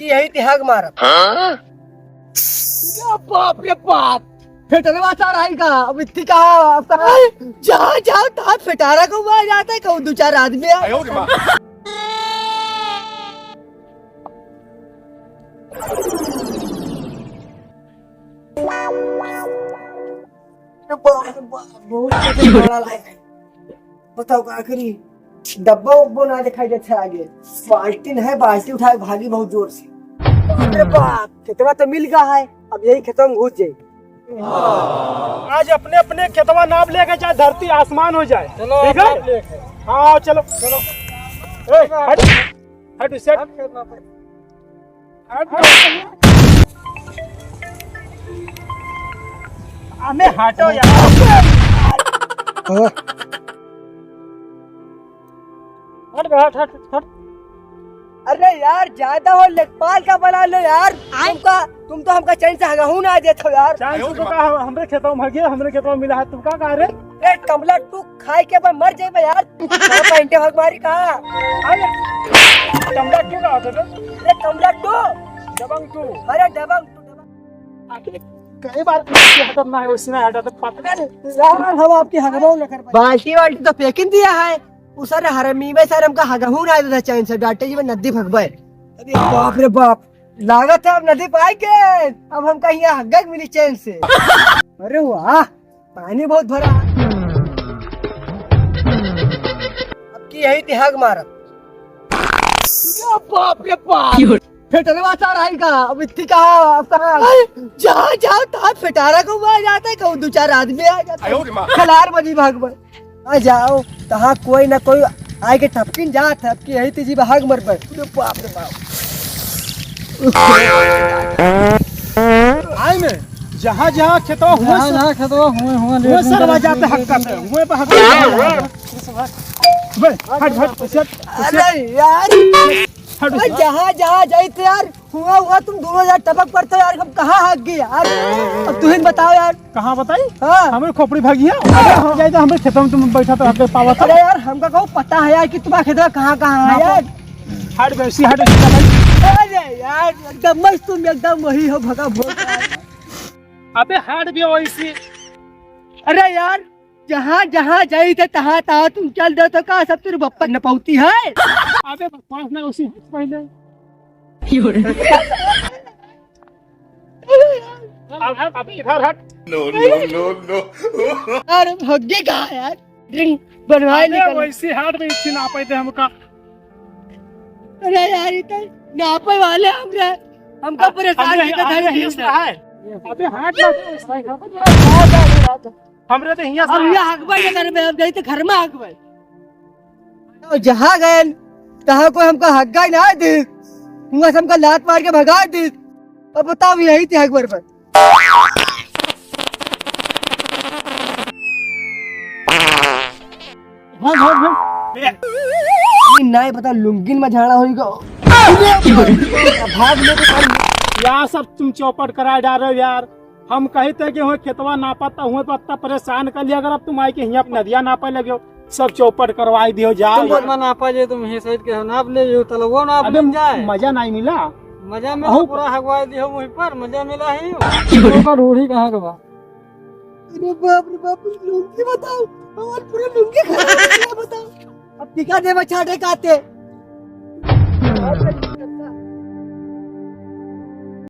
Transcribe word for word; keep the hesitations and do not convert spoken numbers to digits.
कि यही ते हग मारब। हाँ? या बाप रे बाप, फेटरवा सार आई का? अब इतनी कहा, अब कहा, जहाँ जाओ तहाँ फेटारा को हुआ जाता है, कहूँ दो चार आदमी आ जाता है। अरे बाप रे बाप, बहुत तेज बड़ा लाइट है। बताओ का करी, डब्बा उब्बो ना दिखाई देता है आगे। बाल्टी नहीं, बाल्टी उठाए भागी बहुत जोर से। बाप रे बाप, खेतवा तो मिल गया है, अब यही खेतवा में घुस जाए। आज अपने अपने खेतवा नाप लेके चाहे धरती आसमान हो जाए। चलो, ठीक है? नाप लेके। हाँ, चलो, चलो। ए, हट, हट, उसे हट। हट। अबे हटो यार। हाँ। हट बे, हट, हट, हट। अरे यार, ज्यादा हो लेखपाल का बना लो यार। तुमका, तुम तो हमका चैन से हगहू ना देत हो यार। चैन से तो का, हमरे खेतवा में हगिए, हमरे खेतवा में मिला है, तुम का कहा रे? ए कमला, तू खाए के बाद मर जाए यार। तेरा पैंटे भग मारी का? अरे, कमला क्यों का होता है? अरे, कमला टू। दबंग टू। अरे, दबंग टू, दबंग। आखिर कई बार हटत ना है, उसने हटा तो पता नहीं। यार, हम आपकी हगबाऊ न कर पाए। बाल्टी वाल्टी तो फेंकिन दिया है। उ सारे हरामी में सारे हमका हगहू ना देता चैन से, डांटे जी में नदी भगबे। अरे बाप रे बाप, लागत है अब नदी पाए के, अब हमका यहाँ हगक मिली चैन से। अरे वाह, पानी बहुत भरा। अब की यही ते हग मारब। या बाप रे बाप। फेटरवा सार आई का? अब इतनी कहा, अब कहा? जहाँ जाओ तहाँ फेटारा को हुआ जाता है, कहूँ दो चार आदमी आ जाता है। आयो रे माँ। खलार बनी भाग में। आ जाओ, तहाँ कोई ना कोई आए के टपकिन जात है, अब की यही ते जी भाग मर पर। अरे बाप रे बाप। आई में, जहाँ जहाँ खेतवा हुआ जहाँ सर-, जहाँ खेतवा हुए, हुए, हुए लेकिन सरवा लेकिन जाते लेकिन हक्का से, हुए पे हक्का से। बे, हट, हट, उसे हट, उसे अरे यार, हट, उसे अरे जहाँ जहाँ जाइत यार, हुआ हुआ तुम दोनों यार टपक पड़ते यार, हम कहाँ हग गए यार? अब तुम ही बताओ यार। कहाँ बताई? हाँ। हमरे खोपड़ी भागी है। अरे हो जाए तो हमरे खेतवा में तुम बैठा तो हक पावा था। अरे यार, हमका कहूँ पता है यार कि तुम्हारा खेतवा कहाँ कहाँ है ना यार? हट बेसी, हट बेसी, भाई। अरे यार, एकदम मस्त, तुम एकदम वही हो भगा भोग। अबे हट भी वैसी। अरे यार, जहाँ जहाँ जाई थे तहाँ तहाँ तुम चल दो तो का सब तेरे बप्पा न पौती है? अबे बकवास ना उसी हट पहले। अब हट, अब इधर हट। No, no, no, no। अरे भग्गे कहाँ यार? ड्रिंक बनवाए अबे निकल। वैसी हट भी इच्छी ना पाई थे हमका। अरे यार, ये तो नापे वाले हमरे, हमका अब परेशान हमरे, करके हमरे धर हियाँ दिया। से है। अबे हट ना, भाई, हमरे तो हियाँ से हम है। यहाँ हगबे के घर में, हम जाई तो घर में हगबे। और जहाँ गए, तहाँ कोई हमका हग्गा ही ना दे, हुआ से हमका लात मार के भगा दे। अब बताओ, यही थे हगबर पर। भाग, भाग, भाग। नहीं, नहीं पता, लुंगिन में झाड़ा होई गो। भाग ले तो भाग। यार, सब तुम चौपट करा डालो यार। हम कही थे कि हुए खेतवा नापा था, हुए तो अत्ता परेशान कर लिया। अगर अब तुम आई के हियाँ नदिया नापे लगे हो, सब चौपट करवाई दियो, जाओ तुम यार। मत नापा जे, तुम ही साइड के हो, नाप ले यो, तलवो नाप अबे, ले जाए। मजा नहीं मिला। मजा में अहो। तो पूरा हगवाई दियो वहीं पर, मजा मिला ही। ओकर रूढ़ी कहाँ के बा? अरे बाप रे बाप, लुंगी बताओ, हमार पूरा लुंगी खराब हो गया, बताओ। अब टीका देवा छाटे काते।